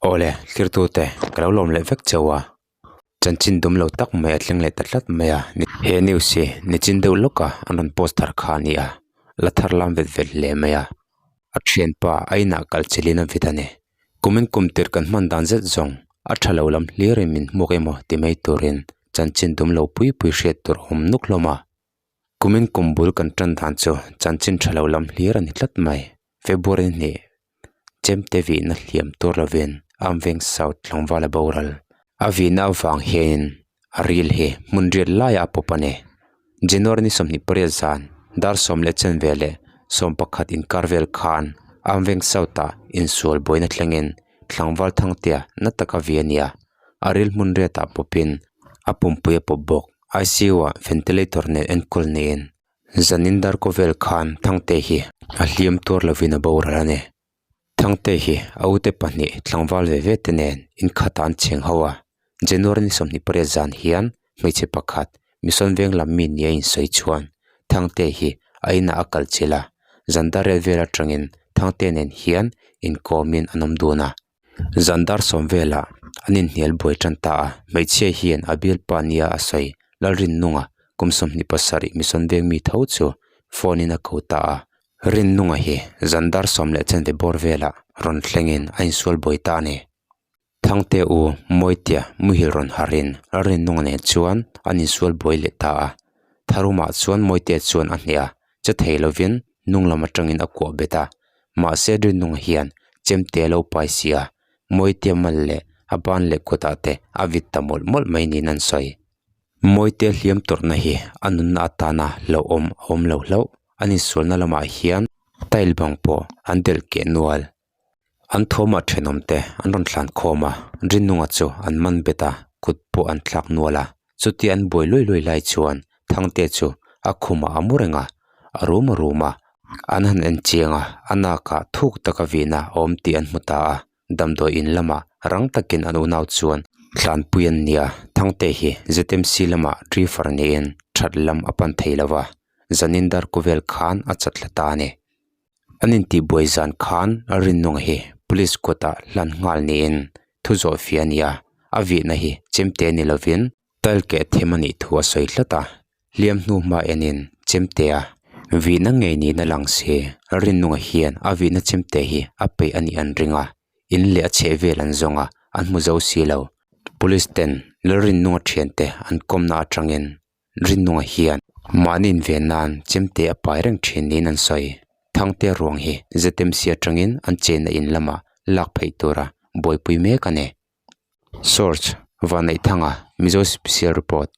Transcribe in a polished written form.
Awle, thirtute, ka lo lawm leh vek cheu a. Chanchin dum lo tak mai a thleng leh ta tlat mai a. He news hi nichin deuh lawka an rawn post thar kha a ni a, la thar lam vet vet hle mai a. A thianpa a inah kal chilhin a vit a ni. Kumin kum tirh kan hman dan zet zawng a tha lo lam hlirin min hmuak emaw ti mai turin chanchin dum lo pui pui hriat tur a awm nuk hlawm a. Kumin kum bul kan tan dan chu chanchin tha lo lam hlir a ni tlat mai. February hnih chemte vihna hliam tur lovin Amveng South tlangval a boral. A vihna avang hianin a ril hi hmun riat laiah a pawp a ni. January ni 28 zan dar 10 leh veleh 11 inkar vel khan Amveng South-ah insual buaina thlengin tlangval Thangtea na taka vi a ni a, a ril hmun riatah pawpin a pumpui a pawp bawk. I_C_U-ah ventilator nen enkawl niin Zanin dar kawvel khan Thangte hi a hliam tuar lovin a boral a ni. Thangte hi a ute pahnih tlangval ve ve te nen inkhatah an cheng ho a. January ni 28 zan hian hmeichhe pakhat Mission Veng lam mi nia insawi chuan Thangte hi a inah a kal chilh a, zan dar rel vel atangin Thangte nen hian inkawmin an awm dun a. Zan dar sawm velah an inhnial buai tan ta a, hmeichhia hian a bialpa nia a sawi Lalrinnunga kum 27 Mission Veng mi tho chu phone in a ko ta a, Rinnunga hi zan dar sawm leh chanve bawr velah rawn thlengin a insual buai ta a ni. Thangte u Mawitia muhil rawn harin Lalrinnunga nen chuan an insual buai leh ta a, Tharumah chuan Mawitia chuan a hneh a, che thei lovin hnung lam atangin a kuah bet a, mahse Rinnunga hian chemte a lo pai si a, Mawitea mal leh a ban leh kutah te a vit ta mawlh mawlh mai niin an sawi. Mawitea hliam tawrhna hi a nunna atana hlauhawm a awm lo hlauh, an insualna lamah hian tile bang pawh an delh keh nual. An thawmah thenawmte an rawn thlan khawm a, Rinnunga chu an man bet a, kut pawh an thlak nual a. Chutia an buai luai luai lai chuan Thangte chu a khumah a mu reng a, a rum a rum a. An han en chiang a, a nakah thuk taka vihna a awm tih an hmu ta a. Damdawi in lamah rang takin an unau chuan tlanpui an ni a, Thangte hi ZMC lamah driver niin that lam a pan thei lo va, zanin darkuvel khan a chat thla ta a ni. An intihbuai zan khan a Rinnunga hi police kutah hlan nghal niin thu zawh fia a ni a, a vihna hi chemte ni lovin tile keh them a nih thu a sawi tlat a, hliam hnu hma enin chemtea vihna ngei niin a lang si. Rinnunga hian a vihna chemte hi a peih a nih an ring a, in leh a chheh vel an zawng a, an hmu zo si lo. Police ten Lalrinnunga thiante an kawmna atangin Rinnunga hian mahni inven nan chemte a pai reng thin niin an sawi. Thangte ruang hi ZMC atangin an chenna in lamah lak pheih tura buaipui mek a ni. Source, Vanneihthanga, Mizo Special Report.